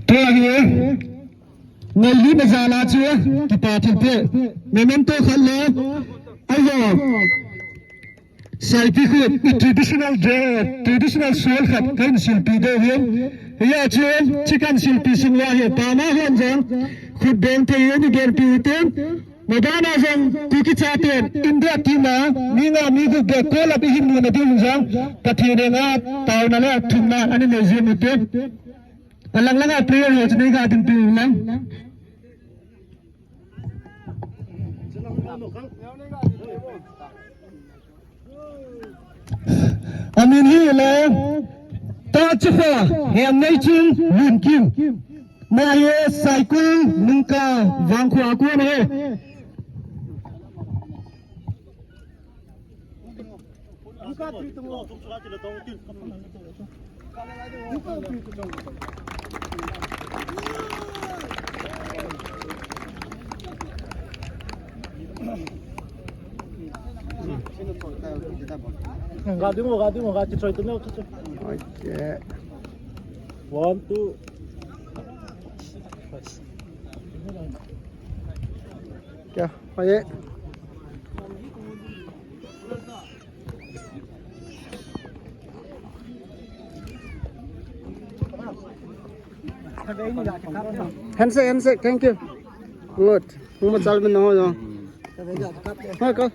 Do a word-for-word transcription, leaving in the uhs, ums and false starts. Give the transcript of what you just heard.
Tua hi ngailutna jal a chu kipa thilpeh memento khat le ajo saipi khu traditional dress, traditional shawl khat kahin silpeh diu ahin. Hia chu chi kahin silpeh sung uva hi pama hon jong khut beng thei in igenpeh ute. Mabana jong Kuki chaten India team a mi nga mi gup beh call up ihin muna ding jong Pathen henga taona le thumna ana nei jing ute. Alang langa player ho chu nei ga ding pi lang. Amin hi le Tachikha Hemneiching Lunkim. Ama hi Saikul Nungka Vangkho a kon ahi. Ga ding o, ga ding o, ga kichoi tu neo tu. Okay. One, two. Kya? Aye. Handshake, handshake, thank you. Good. Mo chal bin ho jo. Ha ka.